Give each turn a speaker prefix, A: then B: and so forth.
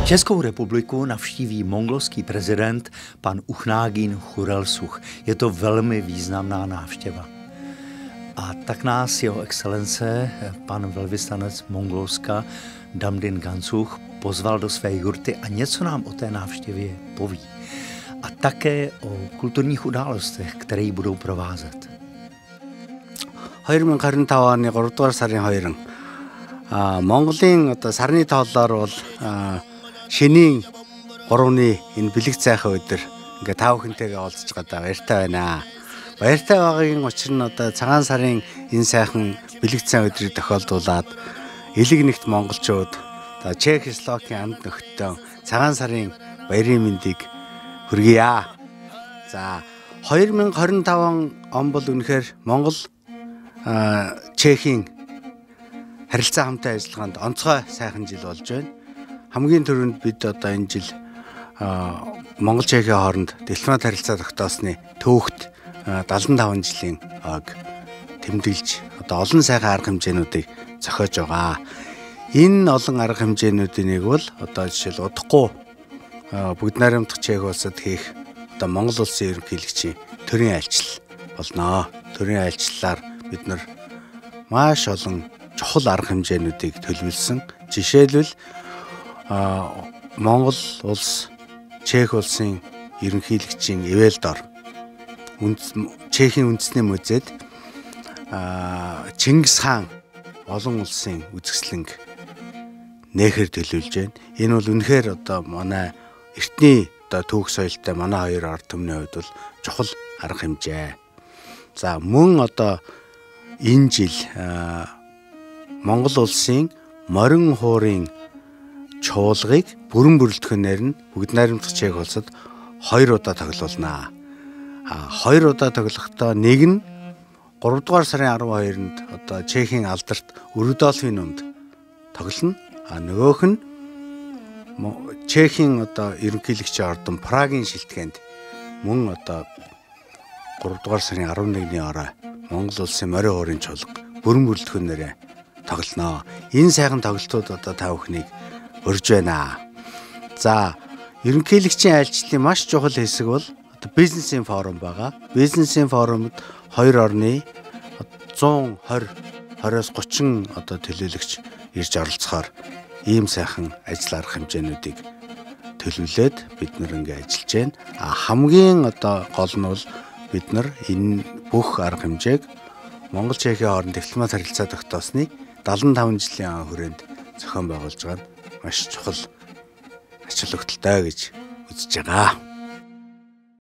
A: Českou republiku navštíví mongolský prezident pan Uchnágin Churelsuch. Je to velmi významná návštěva. A tak nás jeho excelence, pan velvyslanec Mongolska Damdin Gansuch, pozval do své jurty a něco nám o té návštěvě poví. A také o kulturních událostech, které ji budou provázet.
B: 2025 оны 3 дугаар сарын 2 Монголын одоо сарны тоолоор бол шинийн 3-ны энэ бэлэг цайхан өдөр ингээ та бүхэнтэйгээ уулзч гадаа баяртай байна. Баяртай байгаагийн учир нь одоо цагаан сарын энэ сайхан бэлэг цайн өдрийг тохиолдуулаад элэг нэгт монголчууд одоо Чех, Словакийн анд нөхдөд цагаан сарын баярын мэндийг хүргье. За 2025 он бол үнэхээр Монгол Чехийн харилцаа хамтын ажиллагаанд онцгой сайхан жил болж байна. Хамгийн түрүүнд бид одоо энэ жил Монгол Чехийн хооронд дипломат харилцаа тогтоосны төвөгт 75 жилийн ог тэмдэглэж одоо олон сайхан арга хэмжээнүүдийг зохиож байгаа. Энэ олон арга хэмжээнүүдийн нэг бол одоо жишээл удахгүй бүгд найрамдах Чех улсад хийх одоо Монгол улсын ерөнхийлөгчийн төрийн айлчлал болно. Төрийн айлчлалаар бид нар маш олон чухал арга хэмжээнүүдийг төлөвлөсөн. Жишээлбэл Монгол улс Чех улсын ерөнхийлөгчийн ивэл дор Чехийн үндэсний музейд Чингис хаан олон улсын үзэсгэлэнг нээхээр төлөвлөж байна. Энэ бол үнэхээр одоо манай эртний одоо түүх соёлтой манай хоёр ард түмний хувьд бол чухал арга хэмжээ. За мөн одоо энэ жил Монгол улсын морин хуурын чуулгыг бүрэн бүрэлдэхүүнээр нь бүгд найрамдах Чех улсад 2 удаа тоглуулнаа. 2 удаа тоглохдоо нэг нь 3 дугаар сарын 12-нд одоо Чехийн алдарт Рудольфийн номд тоглоно. Нөгөөх нь Чехийн одоо ерөнхийлөгчийн ордон Прагийн шилтгээнд мөн одоо 3 дугаар сарын 11-ний орой Монгол улсын морин хуурын чуулга бүрэн бүрэлдэхүүнээрээ тоглоно. Энэ сайхан тоглолтууд одоо та бүхнийг урьж байна. За ерөнхийлөгчийн айлчлалын маш чухал хэсэг бол одоо бизнесийн форум байгаа. Бизнесийн форумд хоёр орны 120 20-оос 30 одоо төлөөлөгч ирж оролцохоор ийм сайхан ажил арга хэмжээнүүдийг төлөвлөөд бид нар ингээ ажиллаж байна. Хамгийн одоо гол нь бол бид нар энэ бүх арга хэмжээг Монгол Чехийн хооронд дипломат харилцаа тогтоосны 75 жилийн хүрээнд зохион байгуулж байгаа нь маш чухал ач холбогдолтой гэж үзэж байгаа.